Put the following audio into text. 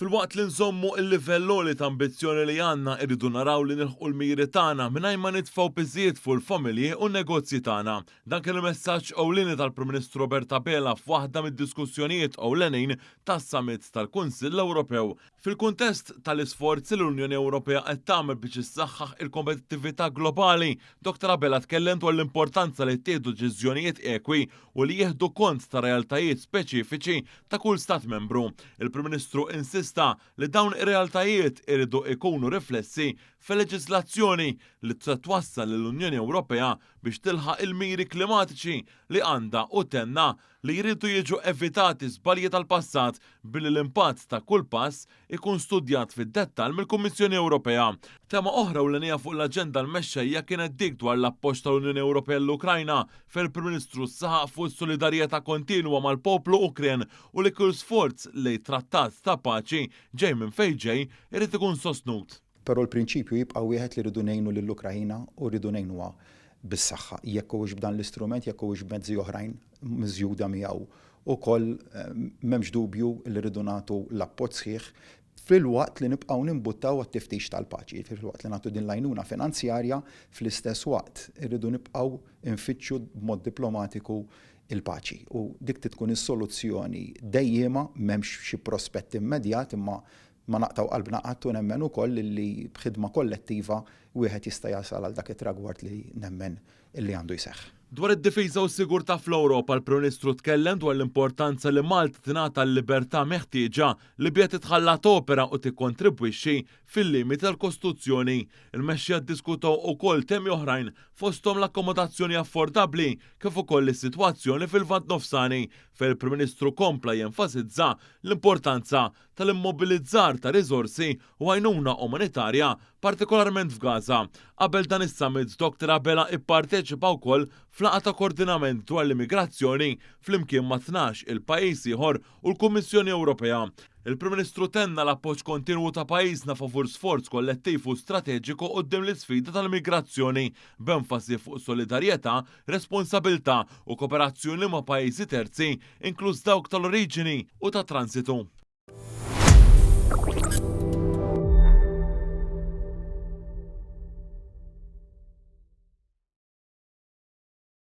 Filwaqt li nżommu l-livell għoli ta' ambizzjoni li għandna irridu naraw li nilħqu l-miri tagħna mingħajr ma nitfgħu piżijiet fuq il-familji u n-negozji tagħna. Dan kien il-messaġġ ewlieni tal-Prim Ministru Robert Abela f'waħda mid-diskussjonijiet ewlenin tas-Summit tal-Kunsill Ewropew. Fil-kuntest tal-isforzi li l-Unjoni Ewropea qed tagħmel biex issaħħaħ il-kompetittività globali, Dottor Abela tkellem dwar l-importanza li jittieħdu deċiżjonijiet ekwi u li jieħdu kont ta' realtajiet speċifiċi ta' kull Stat Membru. Il-Prim Ministru insista li dawn ir-realtajiet iridu jkunu riflessi fil-leġiżlazzjoni li se twassal lill-Unjoni Ewropea biex tilħaq il-miri klimatiċi li għandha u tenna li jridu jiġu evitati żbalji tal-passat billi l-impatt ta' kull pass ikun studjat fid-dettall mill-Kummissjoni Ewropea. Tema oħra ewlenija fuq l-aġenda l-mexxejja kienet dik dwar l-appoġġ tal-Unjoni Ewropea lill-Ukrajna fejn il-Prim Ministru saħaq fuq is-solidarjetà kontinwa mal-poplu Ukren u li kull sforz lejn trattat ta' paċi ġej minn fejn ġej irid ikun sostnut. Però l-prinċipju jibqa' wieħed li rridu ngħinu lill-Ukraina u rridu ngħinuha bis-saħħa, jekk huwiex b'dan l-istrument, jekk huwiex b'mezzi oħrajn miżjuda miegħu ukoll m'hemmx dubju li rridu nagħtu l-appoġġ sħiħ filwaqt li nibqgħu nimbuttaw għat-tiftix tal-paċi, jiġifieri filwaqt li nagħtu din l-għajnuna finanzjarja fl-istess waqt irridu nibqgħu nfittxu b'mod diplomatiku l-paċi. U dik trid tkun is-soluzzjoni dejjiema, m'hemmx xi prospett immedjat imma Ma naqtgħu qalbna qatt u nemmen ukoll illi b'ħidma kollettiva wieħed jista' jasal għal dak it-tragward li nemmen illi għandu jseħħ. Dwar id-difiża u s-sigurtà fl-Ewropa, l-Prim Ministru tkellem dwar l-importanza li Malta tingħata l-libertà meħtieġa li biha titħalla topera u tikkontribwixxi fil-limiti tal-Kostituzzjoni. Il-mexxejja ddiskutew ukoll temi oħrajn fosthom l-akkomodazzjoni affordabbli kif ukoll is-sitwazzjoni fil-Lvant Nofsani fejn il-Prim Ministru kompla jenfasizza l-importanza tal-immobilizzar ta' riżorsi u għajnuna umanitarja, partikolarment f'Gaza. Qabel dan is-summit, Dr Abela ipparteċipa wkoll f'laqgħa ta' kordinament dwar l-immigrazzjoni flimkien ma' 12 il pajjiż ieħor u l-Kummissjoni Ewropea. Il-Prim Ministru tenna l-appoġġ kontinwu ta' pajjiżna favur sforz kollettiv u strateġiku quddiem l-isfida tal-immigrazzjoni, b'enfasi fuq solidarjetà, responsabilità u kooperazzjoni ma' pajjiżi terzi, inkluż dawk tal-oriġini u ta' transitu.